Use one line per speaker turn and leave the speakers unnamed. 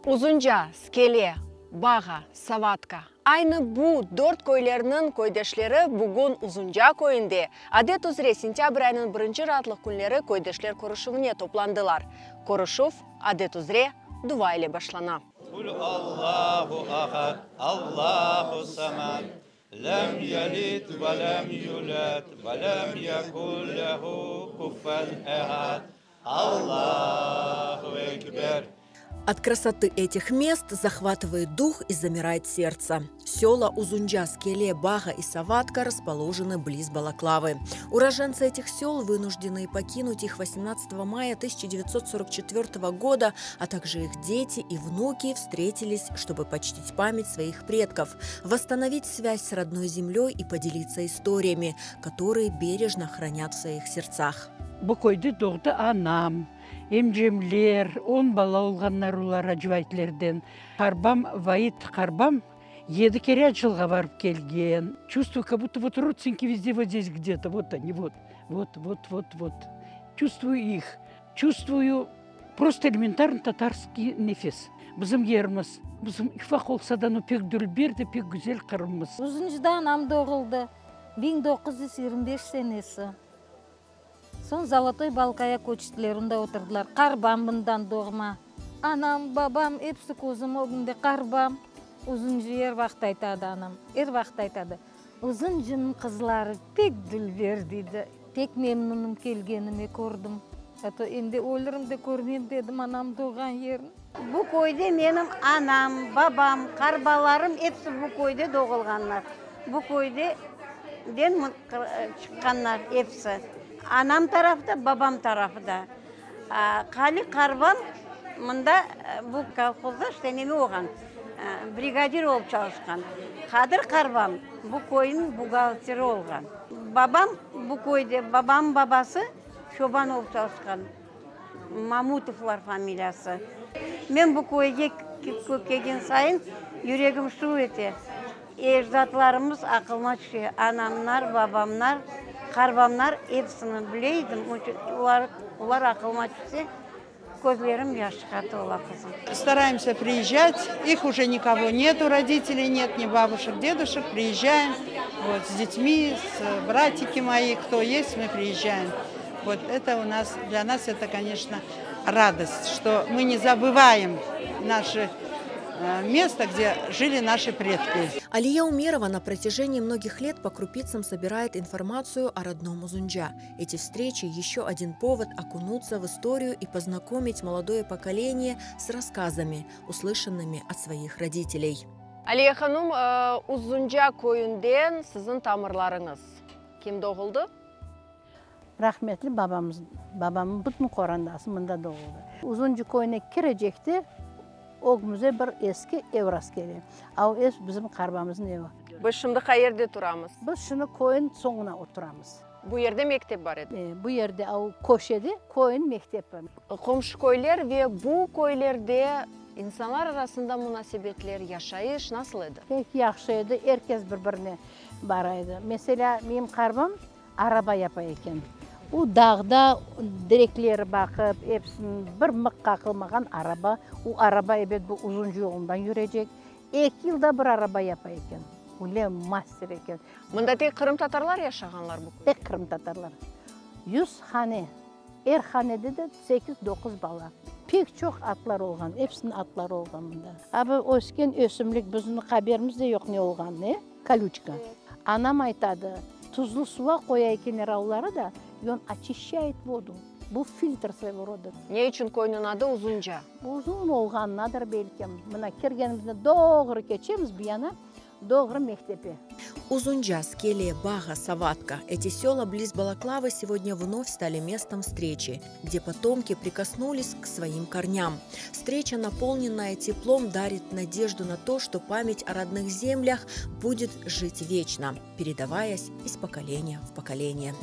Uzunca, Skele, Bağa, Savatka. Aynı bu dört köylerniñ köydeşleri bugün Uzunca köyünde, adet üzre sentâbr ayınıñ birinci raatlıq künleri köydeşler körüşüvine toplandılar. Körüşüv, adet üzre, dua ile başlana.
Qul Allahu ahad, Allahu samad, lem yelid ve lem yulad ve lem yekun lehu kufen ehad, Allahu ekber.
От красоты этих мест захватывает дух и замирает сердце. Села Узунджа, Скеле, Бага и Саватка расположены близ Балаклавы. Уроженцы этих сел, вынужденные покинуть их 18 мая 1944 года, а также их дети и внуки, встретились, чтобы почтить память своих предков, восстановить связь с родной землей и поделиться историями, которые бережно хранят в своих сердцах.
Bu köyde doğdı anam, emcemler, 10 bala olğanlar olar Acıvaitlerden. Qarbam, Vait qarbam 7 kere acılığa barıp kelgen. Чувствую, как будто вот родственники везде вот здесь где-то, вот они, вот, вот, вот, вот, вот. Чувствую их, чувствую просто элементарно татарский nefes. Bizim yerimiz, bizim ufaq olsa da, pek dülber de pek güzel Qırımımız.
Uzuncıda anam doğuldı. 1925 senesi. Soñ Zolotoy Balkaya köçtiler, onda oturdılar. Qarbam mından doğma. Anam, babam, episi közüm ögünde qarbam. Uzuncı er vaqıt aytadı anam, er vaqıt aytadı. Uzuncınıñ qızları pek dülber deydi. Pek memnunım kelgenime kördim. A to endi ölürüm de körmem dedim anam doğğan yerin.
Bu köyde menim anam, babam, qarbalarım episi bu köyde doğulğanlar. Bu köyde den çıqqanlar episi. Anam tarafı da, babam tarafı da. Qali qarbam mında bu kolhozda işte neme olğan, brigadir olıp çalışqan. Qadır qarbam bu köyniñ buhgalteri olğan. Babam bu köyde, babamnıñ babası çoban olıp çalışqan. Mamutovlar familiyası. Men bu köyge kelgen sayın yüregim şuv ete. Ecdatlarımız aqlıma tüşe. Anamlar, babamlar, qarbamlar episini bile edim. Olar, olar aqlıma tüşse, közlerim yaşqa tola, qızım.
Стараемся приезжать, их уже никого нету, родителей нет, ни бабушек, дедушек, приезжаем вот, с детьми, с братики мои, кто есть, мы приезжаем. Вот это у нас, для нас это, конечно, радость, что мы не забываем наше место, где жили наши предки.
Алия Умерова на протяжении многих лет по крупицам собирает информацию о родном Узунджа. Эти встречи – еще один повод окунуться в историю и познакомить молодое поколение с рассказами, услышанными от своих родителей. Алия hanım, Uzunca köyünden siziñ tamırlarıñız kim doğuldı?
Rahmetli babamız, babamnıñ bütün qorantası mında doğuldı. Uzuncı köyüne kirecekte ögümizde bir eski ev rast kele. A o ev bizim qarbamıznıñ evi.
Biz şimdi qayerde turamız?
Biz şimdi köyniñ soñuna oturamız.
Bu yerde mektep bar edi.
Bu yerde, o köşede köyniñ mektebi.
Qomşu köyler ve bu köylerde insanlar arasında munasebetler, yaşayış nasıl edi?
Pek yahşı edi, er kes bir-birine bara edi. Meselâ, menim qarbam araba yapa eken. O dağda direkleri baqıp, episini bir mıq qaqılmağan araba. O araba, ebet, bu uzuncı yolundan yürecek. 2 yılda bir araba yapa eken. Öyle master eken.
Mında tek qırımtatarlar yaşağanlar bu köyde?
Tek qırımtatarlar. 100 hane. Er hanede de 8-9 bala. Pek çoq atlar olğan, episiniñ atları olğan mında. A bu ösken ösümlik, bizim haberimiz de yoq ne olğanını, e? Kolючка. Anam aytadı, tuzlu suva qoya ekenler avları da, и он очищает воду. Bu filtr своего рода.
Ne içün köyniñ adı Uzunca?
Uzun olğanınadır belkim. Mına kirgenimizde doğru keçemiz bu yana, doğru mektepe.
Узунджа, Скеле, Бага, Саватка. Эти села близ Балаклавы сегодня вновь стали местом встречи, где потомки прикоснулись к своим корням. Встреча, наполненная теплом, дарит надежду на то, что память о родных землях будет жить вечно, передаваясь из поколения в поколение.